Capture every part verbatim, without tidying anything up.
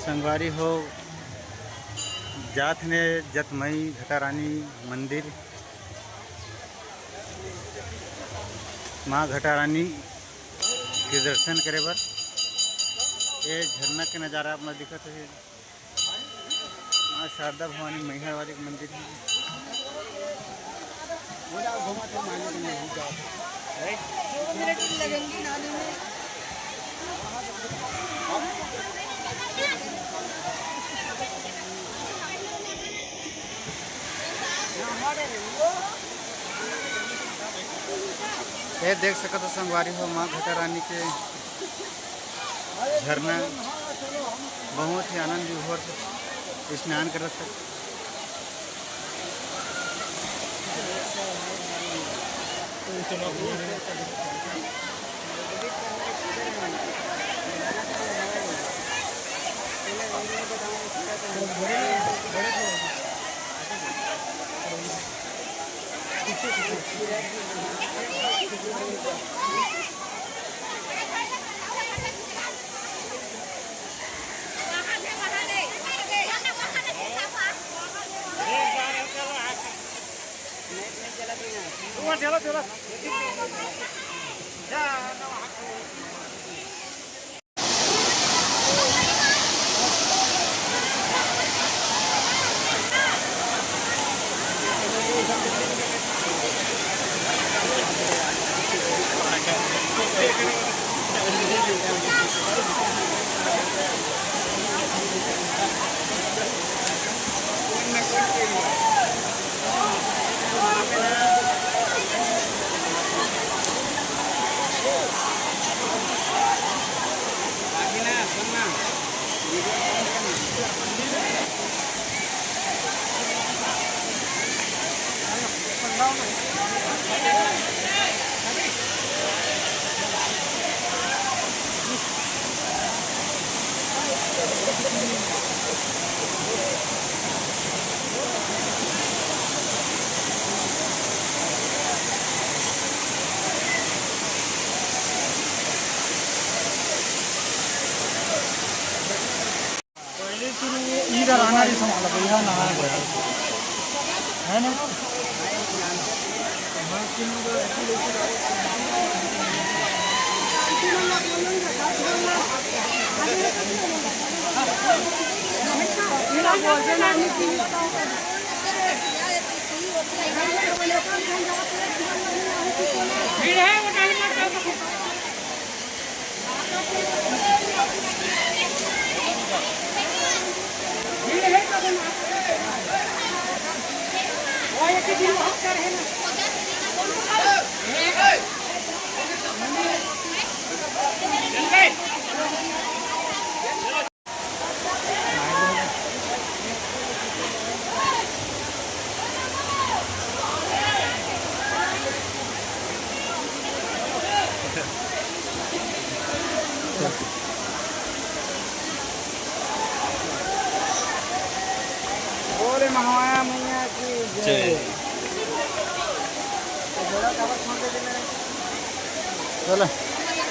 संगवारी हो, जात ने जतमई घटारानी मंदिर, माँ घटारानी के दर्शन करे बर। ये झरना के नज़ारा आप मन दिखत हे। माँ शारदा भवानी मैहर वाली के मंदिर हे। ये देख सकत हो संगवारी हो, माँ घटारानी के झरना, बहुत ही आनंद विभोर से स्नान करत हे। पहले शुरू इधर आना नहीं संभाला, भैया नहाया गया है ना। बोले महामाया मैया की जय। जय। तो जोड़ा काबर छोड़ के देना है? चलो।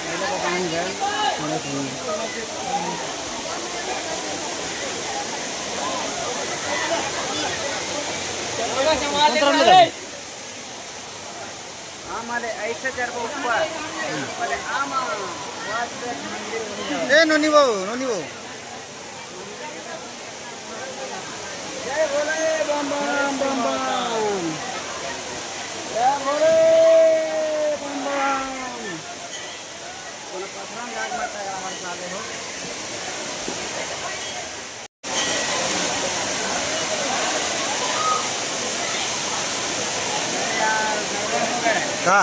मेरे को पानी दे, थोड़ा सा। आम वाले ऐसे चढ़ को ऊपर, पहले आम, बाद में मंदिर। ए नोनी बाबू, नोनी बाबू। जय भोले बम बम बम बम। जय भोले बम बम। कोनो पथरा में जाके मरता है हर साले हो। का?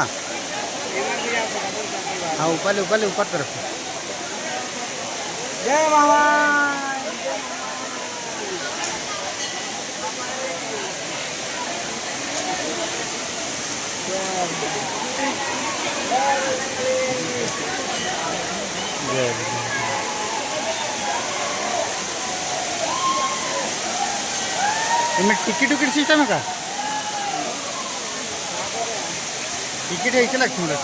हाँ, ऊपर ले, ऊपर ले, ऊपर तरफ। जय भगवान। एमे टिकट उकट सिस्टम है का? टिकट है, इसे लगता है।